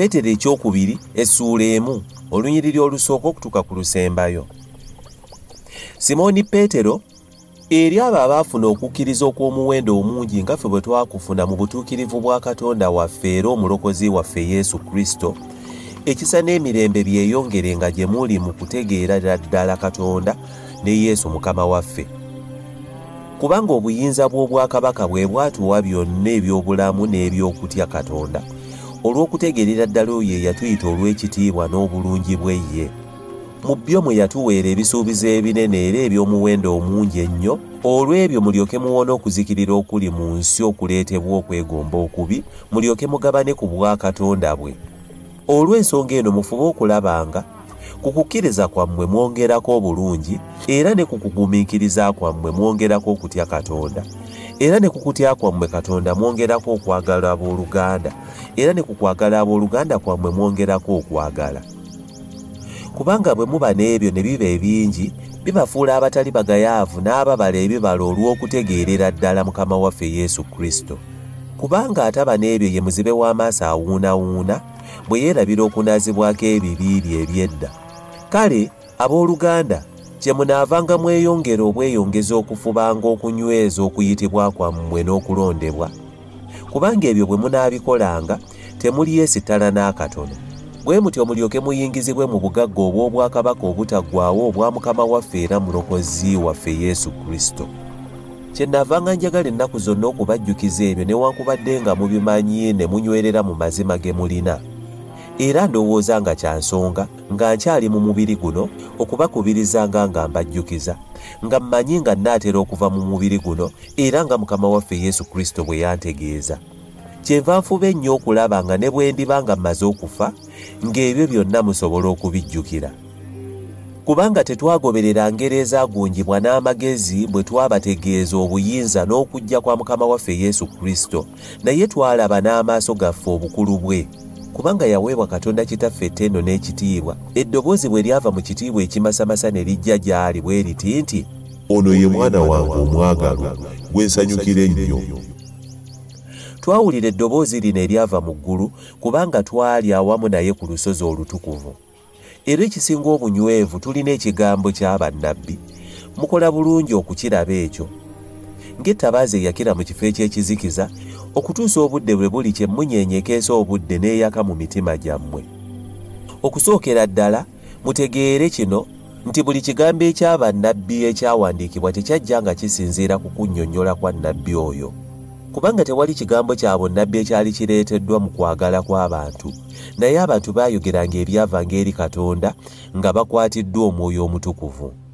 Peetero ekyokubiri essuula 1 olunyiriri olusooka okutuuka ku lusembayo. Simooni Peetero eri abo abaafuna okukkiriza okw'omuwendo omungi nga ffe bwe twakufuna mu butuukirivu bwa Katonda waffe era Omulokozi waffe Yesu Kristo, ekisa n'emirembe byeyongerenga gye muli mu kutegeera ddala Katonda ne Yesu Mukama waffe. Kubanga obuyinza bw'obwakabaka bwe bwatuwa byonna eby'obulamu n'eby'okutya Katonda, olw'okutegeerera ddala oyo eyatuyita olw'ekitiibwa n'obulungi bwe ye. Mu byo mwe yatuweera ebisuubizo ebinene era eby'omuwendo omungi ennyo, olw'ebyo mulyoke muwone okuzikirira okuli mu nsi okuleetebwa okwegomba okubi, mulyoke mugabane ku bwakatonda bwe. Olw'ensonga eno mufube okulabanga ku kukkiriza kwammwe mwongerako obulungi, era ne ku kugumiikiriza kwammwe mwongerako okutya Katonda, era ne ku kutya kwammwe Katonda mwongerako okwagala abooluganda, era ne ku kwagala abooluganda kwammwe mwongerako okwagala. Kubanga bwe muba n'ebyo ne biba ebingi, bibafuula abatali bagayaavu n'ababala ebibala olw'okutegeerera ddala Mukama waffe Yesu Kristo. Kubanga ataba n'ebyo ye muzibe w'amaaso awuunawuuna, bwe yeerabira okunaazibwako ebibi bye eby'edda. Kale abooluganda, kye munaavanga mweyongera obweyongeza okufubanga okunyweza okuyitibwa kwammwe n'okulondebwa. Kubanga ebyo bwe munaabikolanga, temulyesittala n'akatono. Bwe mutyo mulyoke muyingizibwe mu bugagga obw'obwakabaka obutaggwaawo obwa Mukama waffe era Mulokozi waffe Yesu Kristo. Kye nnaavanga njagala ennaku zonna okubajjukiza ebyo newankubadde nga mubimanyi ne munywerera mu mazima ge mulina. Era ndowooza nga kya nsonga nga nkyali mu mubiri guno okubakubirizanga nga mbajjukiza, nga mmanyi nga nnaatera okuva mu mubiri guno era nga Mukama waffe Yesu Kristo bwe yantegeeza. Kyenva nfuba ennyo okulaba nga ne bwe ndiba nga mmaze okufa, ng'ebyo byonna musobola okubijjukira. Kubanga tetwagoberera ngeri ezaagunjibwa n'amagezi bwe twabategeeza obuyinza n'okujja kwa Mukama waffe Yesu Kristo, naye twalaba n'amaaso gaffe obukulu bwe. Kubanga yaweebwa Katonda Kitaffe ettendo n'ekitiibwa, eddoboozi bwe lyava mu kitiibwa ekimasamasa ne lijja gy'ali bwe liti nti, Ono ye mwana wange omwagalwa, gwe nsanyukira ennyo. Twawulira eddoboozi lino eryava mu ggulu, kubanga twali awamu naye ku lusozi olutukuvu. Era ekisinga obunywevu tulina ekigambo kya bannabbi. Mukola bulungi okukiraba ekyo. Ng'ettabaaza eyakira mu kifo eky'ekizikiza, okutuusa obudde bwe buli kye mmunyeenyekeesa obudde n'eyaka mu mitima gyammwe. Okusookera ddala, mutegeere kino nti buli kigambo ekya bannabbi ekyawandiikibwa tekyajja nga kisinziira ku kunnyonnyola kwa nnabbi oyo. Kubanga tewali kigambo kya bunnabbi ekyali kireeteddwa mu kwagala kw'abantu, naye abantu baayogeranga ebyavanga eri Katonda nga bakwatiddwa Omwoyo Omutukuvu.